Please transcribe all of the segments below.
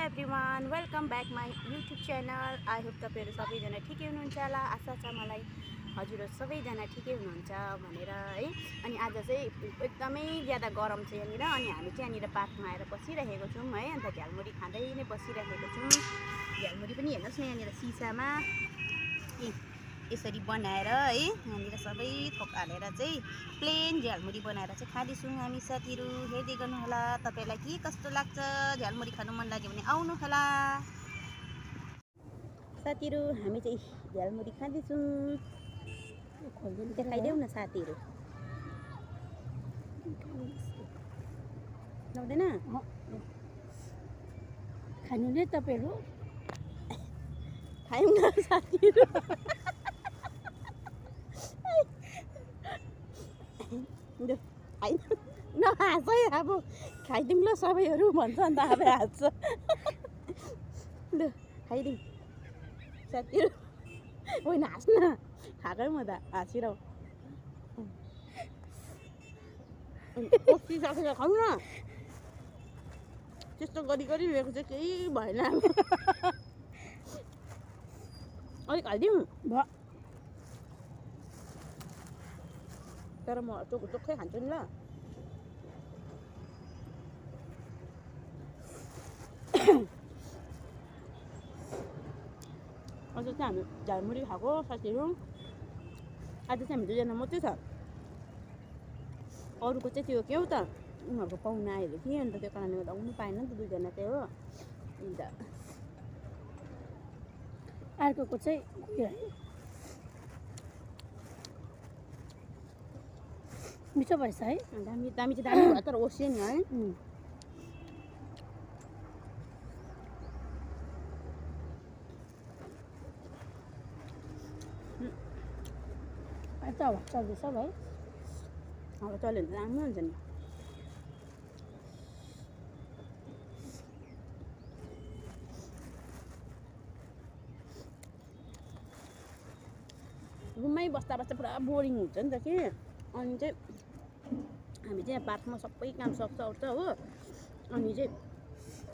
Everyone, welcome back my YouTube channel. I hope तपाईँहरू सबैजना ठिकै हुनुहुन्छ होला। आशा छ मलाई हजुरहरू सबैजना ठिकै हुनुहुन्छ भनेर है। अनि आज चाहिँ एकदमै ज्यादा गरम छ यहाँनिर। अनि हामी चाहिँ यहाँनिर पार्कमा आएर बसिरहेको छौँ है। अन्त झ्यालमुरी खाँदै नै बसिरहेको छौँ। झ्यालमुरी पनि हेर्नुहोस् न यहाँनिर सिसामा यसरी बनाएर है, यहाँनिर सबै थोक हालेर चाहिँ प्लेन झ्यालमुरी बनाएर चाहिँ खाँदैछौँ हामी साथीहरू। हेर्दै गर्नुहोला, तपाईँलाई के कस्तो लाग्छ। झ्यालमुरी खानु मन लाग्यो भने आउनु होला साथीहरू। हामी चाहिँ झ्यालमुरी खाँदैछौँ। देखाइदेऊ न साथीहरू। लाउँदैन खानु नै तपाईँहरू खायौँ न साथीहरू। नहाँस है, अब खाइदिउँ ल सबैहरू भन्छ अन्त अब हाँस्छ। ल खाइदिउँ साथीहरू। होइन हाँस् न, खाएकै म त हाँसिरहँ। सिसाखेर खाउँ न। त्यस्तो गरिरहेको चाहिँ केही भएन। अलिक हालिदिउँ भयो। तर म चोखै खान्छु नि ल। आज चाहिँ हामी झ्यालमुरी खाएको साथीहरू। आज चाहिँ हामी दुईजना मात्रै छ। अरूको चाहिँ त्यो के हो त, उनीहरूको पाहुना आयो कि, अन्त त्यो कारणले गर्दा आउनु पाएन नि त, दुईजना चाहिँ हो। अन्त अर्कोको चाहिँ मिठो भएछ है। दामी दामी चाहिँ दामी भयो, तर ओसियो नि है। अहिले त हावा चल्दैछ भाइ। अब चल्यो भने राम्रो हुन्छ नि। रुममै बस्दा बस्दा पुरा बोरिङ हुन्छ नि त कि। अनि चाहिँ हामी चाहिँ यहाँ पार्कमा सबै काम सक्छ ओर्छ हो। अनि चाहिँ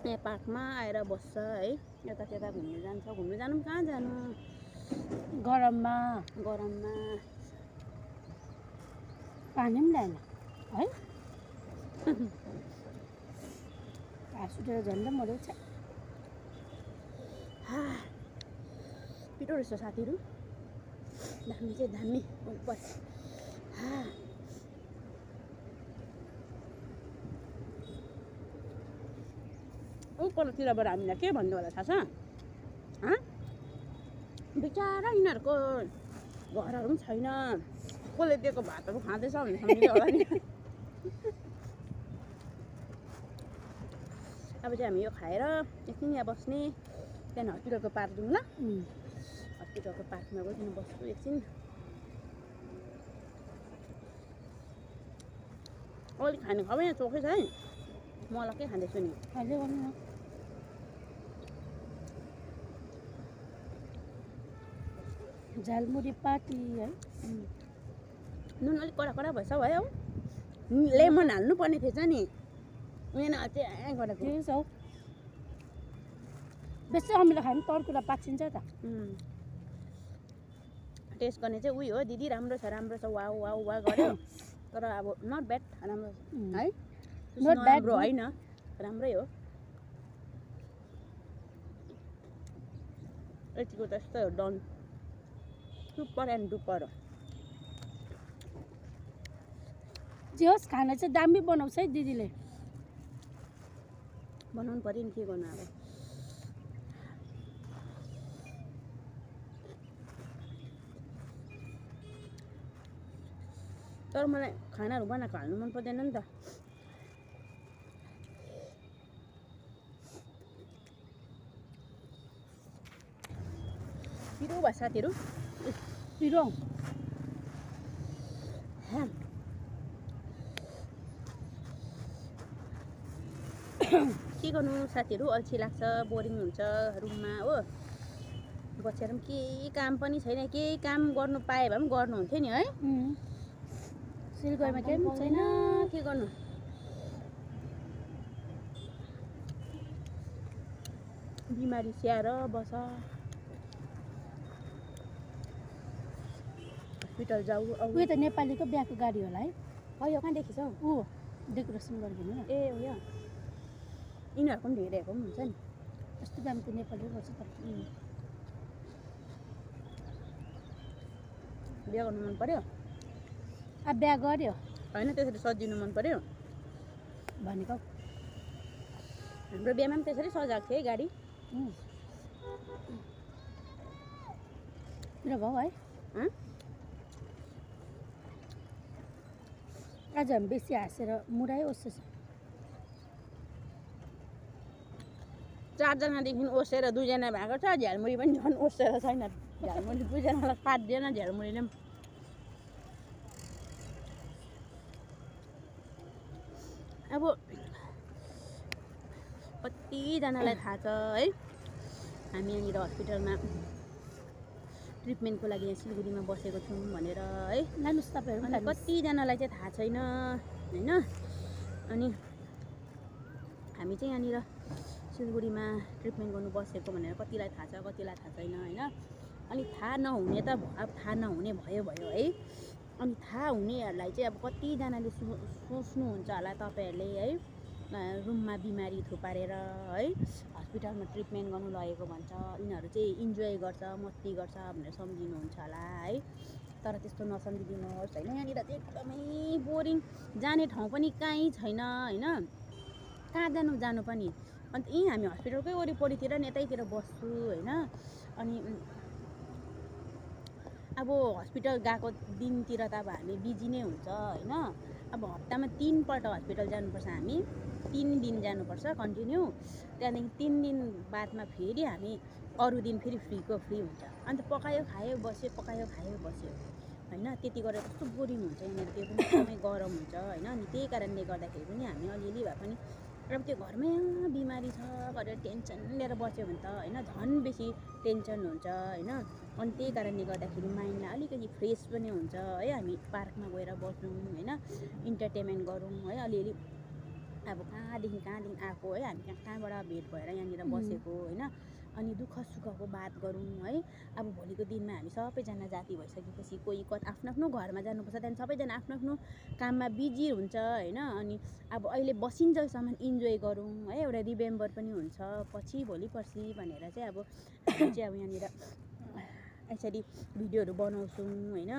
यहाँ पार्कमा आएर बस्छ है। यता त्यता घुम्नु जान्छ। घुम्नु जानु पनि कहाँ जानु गरममा पानी पनि ल्याएन है। घाँस उठेर झन्डै मऱ्यो छ। पिरो रहेछ साथीहरू, दामी चाहिँ दामी। बस उपरतिरबाट हामीलाई के भन्नु होला थाहा छ? बिचारा यिनीहरूको घरहरू पनि छैन, कसले दिएको भातहरू खाँदैछ भन्ने सम्झिँदै होला नि। अब चाहिँ हामी यो खाएर एकछिन यहाँ बस्ने, त्यहाँदेखि हस्पिटलको पार्क जाउँ ल। हस्पिटलको पार्कमा गइकन बस्छु एकछिन। अलिक खाने खबै यहाँ चोखै छ है। म अलग्गै खाँदैछु नि। खाँदै गर्नु न। झालमुरी पार्टी है। नुन अलिक कडा कडा भएछ भयो। लेमन हाल्नु पर्ने थिएछ नि। उयो चाहिँ गरेको ठिकै छ हौ। बेसी अमिलो खायो भने तर्कुला पाचिन्छ त। टेस्ट गर्ने चाहिँ उयो हो दिदी, राम्रो छ वाउ वाउ वा गर्यो। तर अब नट ब्याड, राम्रो है। नट ब्याड होइन, राम्रै हो। यतिको त यस्तै हो, डन सुपर एन्ड डुपर हो। जे होस् खाना चाहिँ दामी बनाउँछ है दिदीले। बनाउनु पऱ्यो नि, के गर्नु अब। तर मलाई खानाहरू बनाएको हाल्नु मन पर्दैन नि त। पिरो भयो साथीहरू, पिरो के गर्नु साथीहरू। अल्छी लाग्छ, बोरिङ हुन्छ रुममा हो। बसेर पनि केही काम पनि छैन। केही काम गर्नु पाए भए पनि गर्नुहुन्थ्यो नि है। सिलगढीमा केही पनि छैन, के गर्नु। बिमारी स्याहार बस हस्पिटल जाऊ आऊ उयो त नेपालीको बिहाको गाडी होला है यो कहाँ देखिस् हौ ऊ डेकोरेसन गरिदिनु न ए हो यो यिनीहरूको पनि धेरैको पनि हुन्छ नि यस्तो दाम त नेपाली गर्छ त बिहा गर्नु मन पर्यो अब बिहा गर्यो होइन त्यसरी सजिनु मन पर्यो भनेको हाम्रो बिहामा पनि त्यसरी सजाएको थियो है गाडी पुरा भयो है हँ? आज हामी बेसी हाँसेर मुरायो जस्तो छ चारजनादेखि ओसेर दुईजना भएको छ झ्यालमुरी पनि झन् ओसेर छैन झ्यालमुरी दुईजनालाई काट्दैन झ्यालमुरीले पनि अब कतिजनालाई थाहा छ है हामी यहाँनिर हस्पिटलमा ट्रिटमेन्टको लागि यहाँ सिलगढीमा बसेको छौँ भनेर है लानुहोस् तपाईँहरू पनि अनि लानुहोस्। कतिजनालाई चाहिँ थाहा छैन होइन अनि हामी चाहिँ यहाँनिर सिलगढीमा ट्रिटमेन्ट गर्नु बसेको भनेर कतिलाई थाहा छ कतिलाई थाहा छैन होइन अनि थाहा नहुने त अब थाहा नहुने भयो है अनि थाहा हुनेहरूलाई चाहिँ अब कतिजनाले सोच्नुहुन्छ होला तपाईँहरूले है रुममा बिमारी थुपारेर है हस्पिटलमा ट्रिटमेन्ट गर्नु लगेको भन्छ यिनीहरू चाहिँ इन्जोय गर्छ मस्ती गर्छ भनेर सम्झिनुहुन्छ होला है तर त्यस्तो नसम्झिदिनुहोस् होइन यहाँनिर चाहिँ एकदमै बोरिङ जाने ठाउँ पनि कहीँ छैन होइन कहाँ जानु पनि अन्त यहीँ हामी हस्पिटलकै वरिपरितिर नि यतैतिर बस्छु होइन अनि अब हस्पिटल गएको दिनतिर त अब हामी बिजी नै हुन्छ होइन अब हप्तामा 3 पल्ट हस्पिटल जानुपर्छ हामी 3 दिन जानुपर्छ कन्टिन्यू त्यहाँदेखि 3 दिन बादमा फेरि हामी अरू दिन फेरि फ्री हुन्छ अन्त पकायो खायो बस्यो पकायो खायो बस्यो होइन त्यति गरेर कस्तो बोरिङ हुन्छ यहाँनिर त्यो पनि एकदमै गरम हुन्छ होइन अनि त्यही कारणले गर्दाखेरि पनि हामी अलिअलि भए पनि अब त्यो घरमै बिमारी छ गरेर टेन्सन लिएर बस्यो भने त होइन झन् बेसी टेन्सन हुन्छ होइन अनि त्यही कारणले गर्दाखेरि माइन्डलाई अलिकति फ्रेस पनि हुन्छ है हामी पार्कमा गएर बस्छौँ होइन इन्टरटेनमेन्ट गरौँ है अलिअलि अब कहाँदेखि आएको है हामी कहाँबाट भेट भएर यहाँनिर बसेको होइन अनि दुःख सुखको बात गरौँ है अब भोलिको दिनमा हामी सबैजना जाति भइसकेपछि कोही आफ्नो आफ्नो घरमा जानुपर्छ त्यहाँदेखि सबैजना आफ्नो आफ्नो काममा बिजी हुन्छ होइन अनि अब अहिले बसिन्जेलसम्म इन्जोय गरौँ है एउटा रिमेम्बर पनि हुन्छ पछि भोलि पर्सि भनेर चाहिँ अब हामी चाहिँ अब यहाँनिर यसरी भिडियोहरू बनाउँछौँ होइन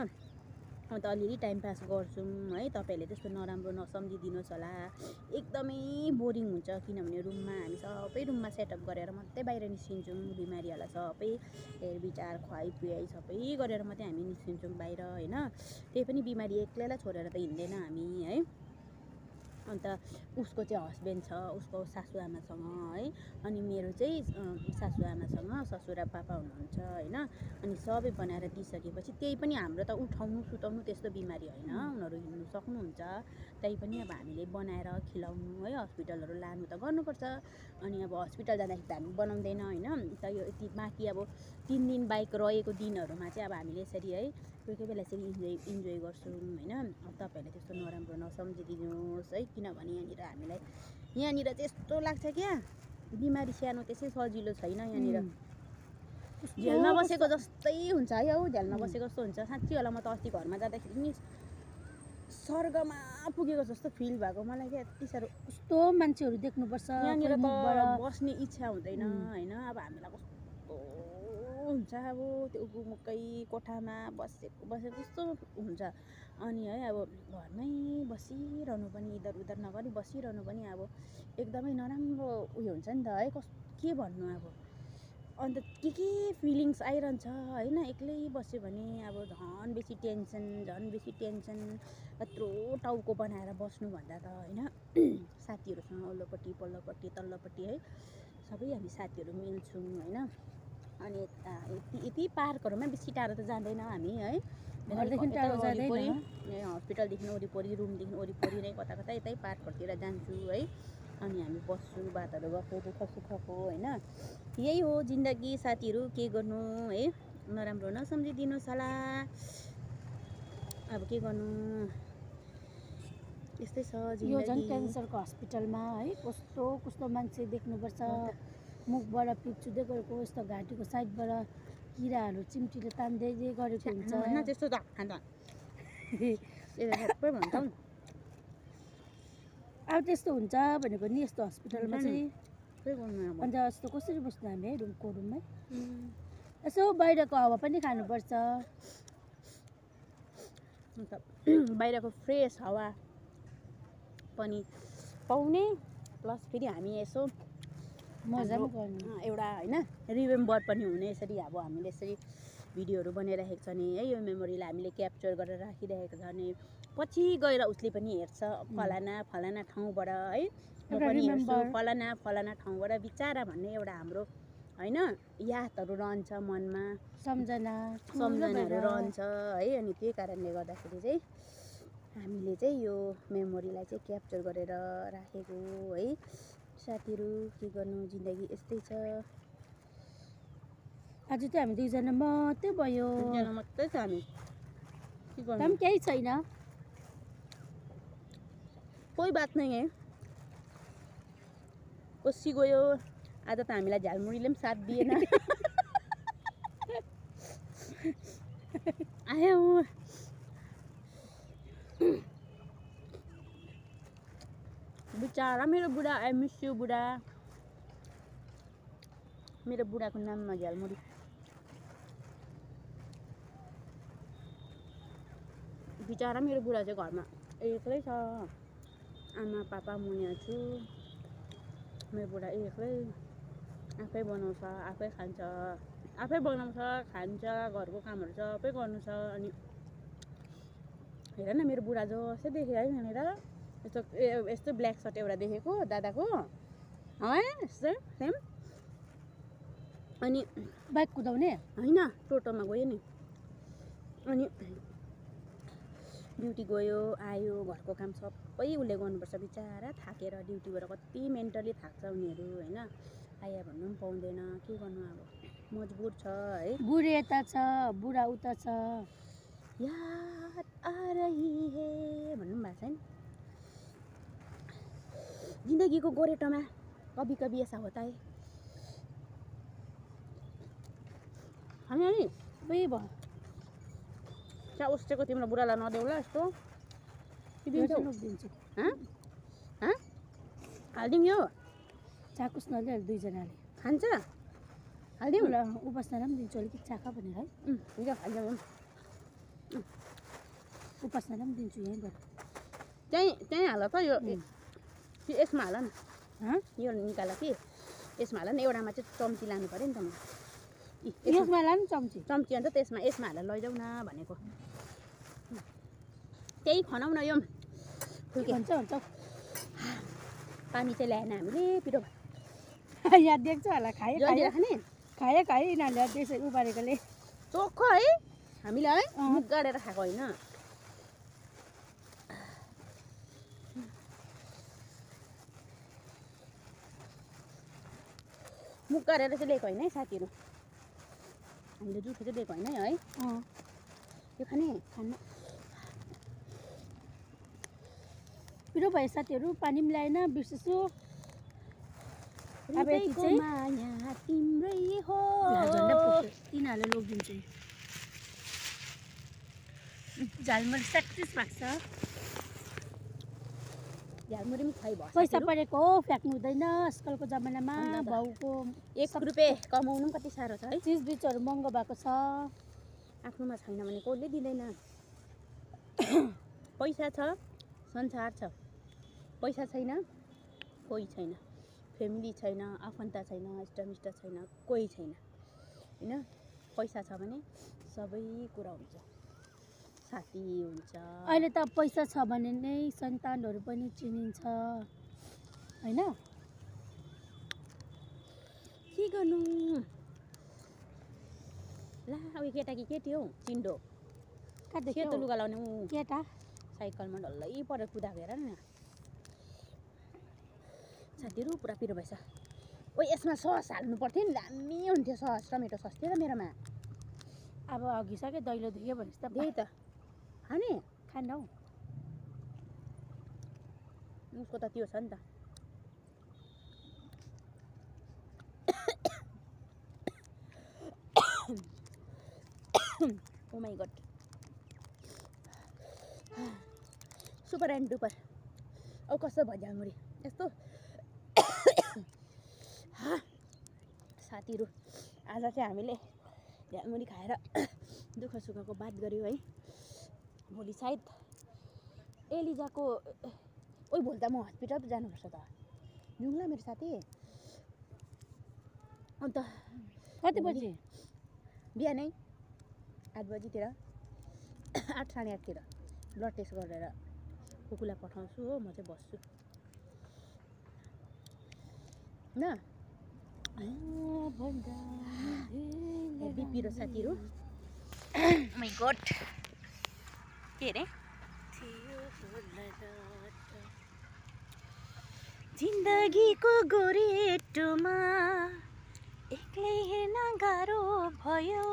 अन्त अलिअलि टाइम पास गर्छौँ है तपाईँहरूले त्यस्तो नराम्रो नसम्झिदिनुहोस् होला एकदमै बोरिङ हुन्छ किनभने रुममा हामी सबै रुममा सेटअप गरेर मात्रै बाहिर निस्किन्छौँ बिमारीहरूलाई सबै हेरविचार खुवाइ सबै गरेर मात्रै हामी निस्किन्छौँ बाहिर होइन त्यही पनि बिमारी एक्लैलाई छोडेर त हिँड्दैन हामी है अन्त उसको चाहिँ हस्बेन्ड छ उसको सासूआमासँग है अनि मेरो चाहिँ सासूआमासँग ससुरा पापा हुनुहुन्छ होइन अनि सबै बनाएर दिइसकेपछि त्यही पनि हाम्रो त उठाउनु सुताउनु त्यस्तो बिमारी होइन उनीहरू हिँड्नु सक्नुहुन्छ त्यही पनि अब हामीले बनाएर खिलाउनु है हस्पिटलहरू लानु त गर्नुपर्छ अनि अब हस्पिटल जाँदाखेरि त हामी बनाउँदैन होइन त यो यति बाँकी अब 3 दिन बाइक रहेको दिनहरूमा चाहिँ अब हामीले यसरी है कोही बेला यसरी इन्जोय गर्छौँ होइन अब तपाईँहरूले त्यस्तो नराम्रो नसम्झिदिनुहोस् है किनभने यहाँनिर चाहिँ यस्तो लाग्छ क्या बिमारी स्याहार्नु त्यसै सजिलो छैन यहाँनिर झ्यालमा बसेको जस्तै हुन्छ है हौ झ्यालमा बसेको जस्तो हुन्छ साँच्चै होला म त अस्ति घरमा जाँदाखेरि नि स्वर्गमा पुगेको जस्तो फिल भएको मलाई क्या यति साह्रो कस्तो मान्छेहरू देख्नुपर्छ यहाँनिर त बस्ने इच्छा हुँदैन होइन अब हामीलाई कस्तो हुन्छ अब त्यो मुकै कोठामा बसेको कस्तो हुन्छ अनि है अब घरमै बसिरहनु पनि इधर उधर नगरी बसिरहनु पनि अब एकदमै नराम्रो उयो हुन्छ नि त है के भन्नु अब अन्त के फिलिङ्स आइरहन्छ होइन एक्लै बस्यो भने अब झन् बेसी टेन्सन यत्रो टाउको बनाएर बस्नुभन्दा त होइन साथीहरूसँग वल्लोपट्टि पल्लोपट्टि तल्लोपट्टि है सबै हामी साथीहरू मिल्छौँ होइन अनि यति पार्कहरूमा बेसी टाढो त जाँदैन हामी है हस्पिटलदेखि वरिपरि रुमदेखि वरिपरि नै कता यतै पार्कहरूतिर जान्छु है अनि हामी बस्छु बातहरू गर्छु दुःख सुखको होइन यही हो जिन्दगी साथीहरू के गर्नु है नराम्रो नसम्झिदिनुहोस् होला अब के गर्नु यस्तै छ यो झन् क्यान्सरको हस्पिटलमा है कस्तो मान्छे देख्नुपर्छ मुखबाट पिक्चुदै गरेको यस्तो घाँटीको साइडबाट किराहरू चिम्टीले तान्दै गरेको हुन्छ होइन त्यस्तो त खान्छ सबै भन्छ नि। अब त्यस्तो हुन्छ भनेको नि यस्तो हस्पिटलमा हुन्छ नि। चाहिँ के गर्नु अब अन्त यस्तो कसरी बस्नु हामी है रुममै यसो बाहिरको हावा पनि खानुपर्छ अन्त बाहिरको फ्रेस हावा पनि पाउने प्लस फेरि हामी यसो मजा हाम्रो, पनि गर्नु एउटा होइन रिमेम्बर पनि हुने यसरी अब हामीले यसरी भिडियोहरू बनाइराखेको छ नि है यो मेमोरीलाई हामीले क्याप्चर गरेर राखिरहेको छ भने पछि गएर उसले पनि हेर्छ फलाना ठाउँबाट है म एउटा पनि हेर्छु remember। फलाना ठाउँबाट बिचारा भन्ने एउटा हाम्रो होइन यादहरू रहन्छ मनमा सम्झनाहरू रहन्छ है अनि त्यही कारणले गर्दाखेरि चाहिँ हामीले चाहिँ यो मेमोरीलाई चाहिँ क्याप्चर गरेर राखेको है साथीहरू के गर्नु जिन्दगी यस्तै छ आज चाहिँ हामी दुईजना मात्रै भयो दुईजना मात्रै छ हामी के गर्नु काम केही छैन कोही बात नै है कोसी गयो आज त हामीलाई झालमुरीले पनि साथ दिएन आयो बिचारा मेरो बुढा आई मिस यु बुढा मेरो बुढाको नाममा झालमुरी बिचारा मेरो बुढा चाहिँ घरमा एक्लै छ आमा पापा म यहाँ छु मेरो बुढा एक्लै आफै बनाउँछ आफै खान्छ आफै बनाउँछ खान्छ घरको कामहरू सबै गर्नु छ अनि हेर न मेरो बुढा जस्तै देखेँ है यहाँनिर यस्तो यस्तो ब्ल्याक सर्ट एउटा देखेको दादाको है यस्तै सेम अनि बाइक कुदाउने होइन टोटोमा गयो नि अनि ड्युटी गयो आयो घरको काम सबै उसले गर्नुपर्छ बिचारा थाकेर ड्युटीबाट कति मेन्टली थाक्छ उनीहरू होइन आया भन्नु पनि पाउँदैन के गर्नु अब मजबुर छ है बुढी यता छ बुढा उता छ याद आ रही है भन्नु पनि भएको छैन जिन्दगीको गोरेटोमा कभी कभी ऐसा होता है होइन नि उही भयो क्या उस्टेको तिम्रो बुढालाई नदेऊला यस्तो दिन्छु दिन्छु हालिदिउँ यो चाकुस नलिहाल्यो दुईजनाले खान्छ हालिदिउँ उपासनालाई पनि दिन्छु अलिकति चाखा भनेर है हुन्छ हालिदिउँ उपासनालाई पनि दिन्छु यहीँबाट त्यहीँ हाल त यो यसमा हाल न यो निकाल कि यसमा हाल न एउटामा चाहिँ चम्ची लानु पऱ्यो नि त म यसमा लानु चम्ची चम्ची अन्त यसमा हालेर लैजाऊ न भनेको त्यही खनाउ न यो फुल्के हुन्छ हुन्छ पानी चाहिँ ल्याएन हामीले पिरो यहाँ देख्छ होला खायो खाने खायो यिनीहरूले त्यसरी उबारेकोले चोखो है हामीले है मुख गाडेर खाएको होइन मुख गरेर चाहिँ लिएको होइन है साथीहरू हामीले जुठो चाहिँ दिएको होइन है यो खाने खान्न पिरो भयो साथीहरू पानी पनि ल्याएन बिर्सेछु अब यति चाहिँ माया तिम्रै हो तिनीहरूले लगिदिन्छु झालमुरी स्याक्टिस भएको छ झालमुरी पनि खुवाइ भयो पैसा परेको हो फ्याँक्नु हुँदैन आजकलको जमानामा भाउको 1 रुपियाँ कमाउनु पनि कति साह्रो छ है चिजबिजहरू महँगो भएको छ आफ्नोमा छैन भने कसले दिँदैन पैसा छ संसार छ पैसा छैन कोही छैन फ्यामिली छैन आफन्त छैन इष्टमिष्ट छैन कोही छैन होइन पैसा छ भने सबै कुरा हुन्छ साथी हुन्छ अहिले त पैसा छ भने नै सन्तानहरू पनि चिनिन्छ होइन के गर्नु ला उयो केटा कि केटी हौ चिन्डो सेतो लुगा लाउने ऊ केटा साइकलमा डल्लै परेर कुदाएको हेर न साथीहरू पुरा पिरो भएछ ओ यसमा सस हाल्नु पर्थ्यो नि दामी हुन्थ्यो सस टमेटो सस थियो त मेरोमा अब अघिसक्यो दैलो धुयो भनेपछि त त्यही त खाने खान्न हौ उसको त त्यो छ नि त oh my god super and duper औ कस्तो भयो झालमुरी यस्तो साथीहरू आज चाहिँ हामीले झालमुरी खाएर दुःख सुखको बात गऱ्यौँ है भोलि सायद एलिजाको ओइ भोलि त म हस्पिटल पो जानुपर्छ त जाउँला मेरो साथी अन्त कति बजी बिहानै 8 बजीतिर 8 साढे 8 तिर ब्लड टेस्ट गरेर कुकुरलाई पठाउँछु हो म चाहिँ बस्छु न हेभी पिरो साथीहरू माई गड के अरे जिन्दगीको गोरेटोमा एक्लै हेर्न गाह्रो भयो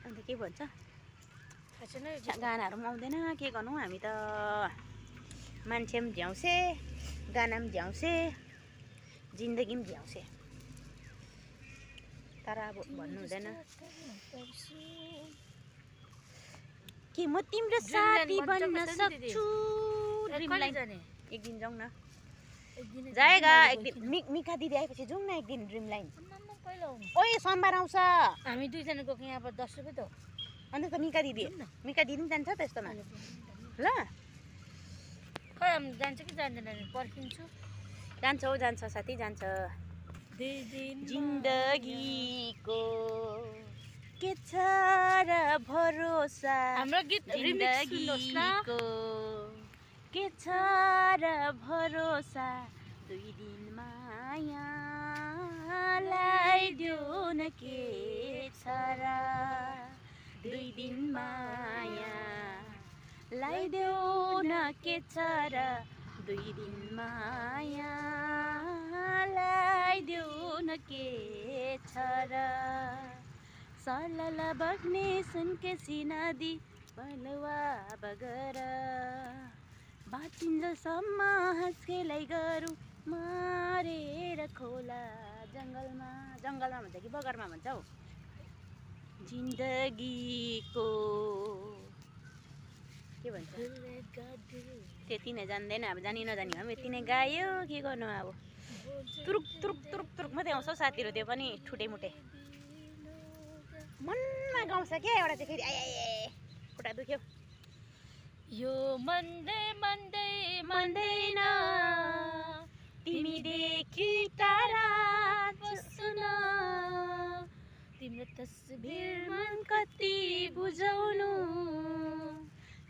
अन्त के भन्छ गानाहरू पनि आउँदैन के गर्नु हामी त मान्छे पनि झ्याउँसे गाना पनि झ्याउँसे जिन्दगी पनि झ्याउँसे तर अब भन्नु हुँदैन कि म तिम्रो साथी बन्न सक्छु एक दिन जाउँ न जाएगा एक दिन मिका दिदी आएपछि जाउँ न एक दिन ड्रिम लाइन ओए सोमबार आउँछ हामी दुईजना गएको यहाँबाट 10 रुपियाँ त अन्त त मिका दिदी पनि जान्छ त यस्तोमा ल खै हामी जान्छ कि जान्दैन पर्खिन्छु जान्छ साथी जान्छ जिन्दगीको के छ र भरोसा हाम्रो गीत जिन्दगीको के छ र भरोसा 2 दिन मायालाई देऊ न के छ र 2 दिन मायालाई देऊ न के छ र 2 दिन मायालाई देऊ न के छ र सलला बग्ने सुनकेसी नदी बलुवा बगर बाँचिन्जेलसम्म हाँसखेलै गरौँ मारेर खोला जङ्गलमा भन्छ कि बगरमा भन्छ हौ जिन्दगीको के भन्छ त्यति नै जान्दैन अब जानी नजानी हामी यति नै गायो के गर्नु अब तुरुक तुरुक तुरुक तुरुक मात्रै आउँछ साथीहरू त्यो पनि ठुटे मुटे मनमा गाउँछ क्या एउटा चाहिँ फेरि आए खुट्टा दुख्यो यो मन्दै मन्दै मन्दैन तिमीदेखि टाढा बस्न तिम्रो तस्बिर मन कति बुझाउनु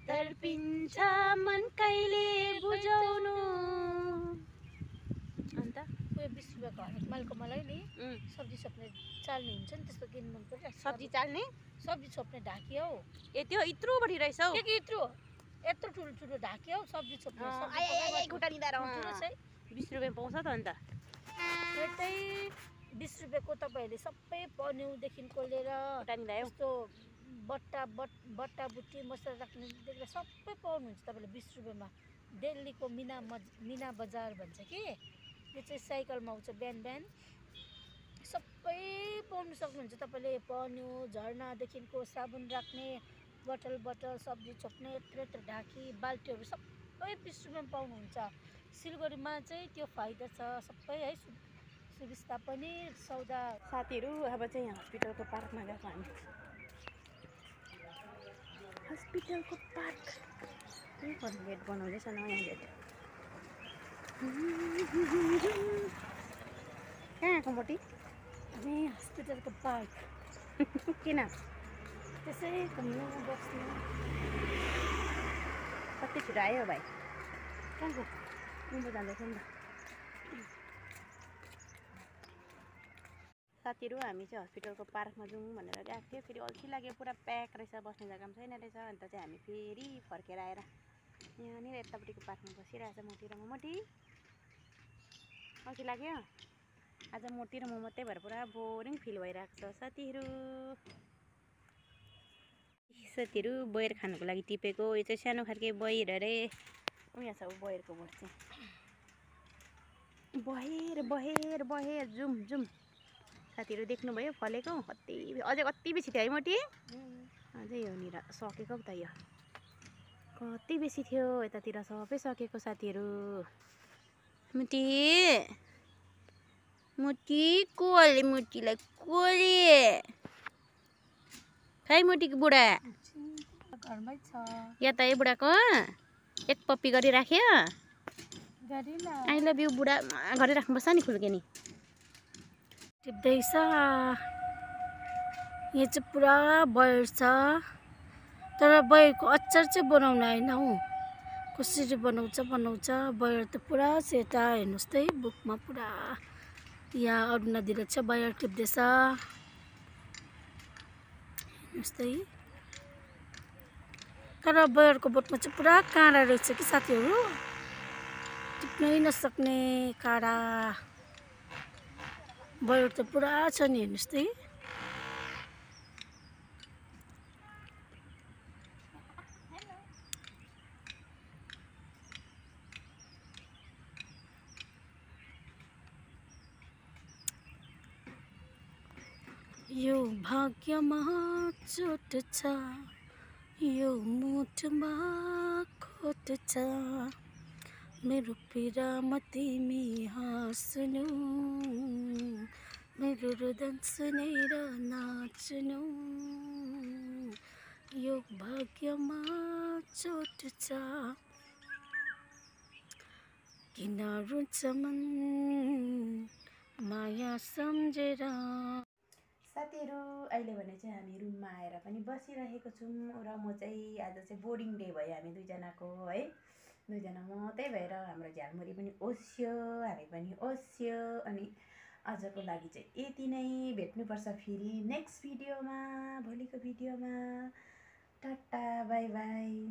तर्पिन्छ मन कहिले बुझाउनु अन्त उयो 20 रुपियाँको हरेक मलाई नि सब्जी छोप्ने चाल्ने हुन्छ नि त्यस्तो किन्नु मन परिरहेको सब्जी चाल्ने सब्जी छोप्ने ढाकी हौ ए त्यो यत्रो बढी रहेछ हौ के यत्रो यत्रो ठुलो ठुलो ढाकी हौ सब्जी छोप्ने खुट्टा लिँदा 20 रुपियाँ पाउँछ त अन्त यतै 20 रुपियाँको तपाईँहरूले सबै पन्युदेखिको लिएर यस्तो बट्टा बुट्टी मसला राख्नेदेखि सबै पाउनुहुन्छ तपाईँले 20 रुपियाँमा दिल्लीको मिना बजार भन्छ कि त्यो चाहिँ साइकलमा आउँछ बिहान बिहान सबै पाउनु सक्नुहुन्छ तपाईँले पन्यु झर्नादेखिको साबुन राख्ने बटल सब्जी छोप्ने यत्रो ढाकी बाल्टीहरू सबै 20 रुपियाँमा पाउनुहुन्छ सिलगढीमा चाहिँ त्यो फाइदा छ सबै है सुविस्ता पनि सौदा साथीहरू अब चाहिँ यहाँ हस्पिटलको पार्कमा गएको हामी हस्पिटलको पार्क गेट बनाउँदैछ नयाँ गेट कहाँ आएको मोटी हामी हस्पिटलको पार्क किन त्यसै घुम्नु बस्नु कति छिटो आयो भाइ कहाँको उँभो जाँदैछ नि त साथीहरू हामी चाहिँ हस्पिटलको पार्कमा जाउँ भनेर गएको थियो फेरि अल्छी लाग्यो पुरा प्याक रहेछ बस्ने जग्गा पनि छैन रहेछ अन्त चाहिँ हामी फेरि फर्केर आएर यहाँनिर यतापट्टिको पार्कमा बसिरहेछ मोटी र म मोटी अल्छी लाग्यो आज मोटी र म मात्रै भएर पुरा बोरिङ फिल भइरहेको छ साथीहरू बयर खानुको लागि टिपेको यो चाहिँ सानो खालके बयर अरे यहाँ छ बयरको बोट चाहिँ बहेर जुम साथीहरू देख्नुभयो फलेको कति अझै कति बेसी थियो है मोटी अझै यहाँनिर सकेको त यो कति बेसी थियो यतातिर सबै सकेको साथीहरू मुटी मुटी कोले मुटीलाई कोले खै मुटीको बुढा घरमै छ या त है बुढाको एक पप्पी गरिराख्यो गरिन आई लभ यु बुढा गरिराख्नुपर्छ नि खुल्के नि टिप्दैछ यहाँ चाहिँ पुरा बयर छ तर बयरको अचार चाहिँ बनाउन आएन हौ कसरी बनाउँछ बयर त पुरा सेता हेर्नुहोस् त है बुकमा पुरा यहाँ अरुणा दिदी चाहिँ बयर टिप्दैछ हेर्नुहोस् त है तर बयरको बोटमा चाहिँ पुरा काँडा रहेछ कि साथीहरू टिप्नै नसक्ने काँडा बयर त पुरा छ नि हेर्नुहोस् त है यो भाग्यमा चोट छ यो मुटुमा खोट छ मेरो पीडामा तिमी हाँस्नु मेरो रुदन सुनेर नाच्नु यो भाग्यमा चोट छ किन रुन्छ मन माया सम्झेर साथीहरू अहिले भने चाहिँ हामी रुममा आएर पनि बसिरहेको छौँ र म चाहिँ आज चाहिँ बोर्डिङ डे भयो हामी दुईजनाको है दुईजना मात्रै भएर हाम्रो झ्यालमुरी पनि ओस्यो हामी पनि ओस्यो अनि आजको लागि चाहिँ यति नै भेट्नुपर्छ फेरि नेक्स्ट भिडियोमा भोलिको भिडियोमा टाटा बाई बाई।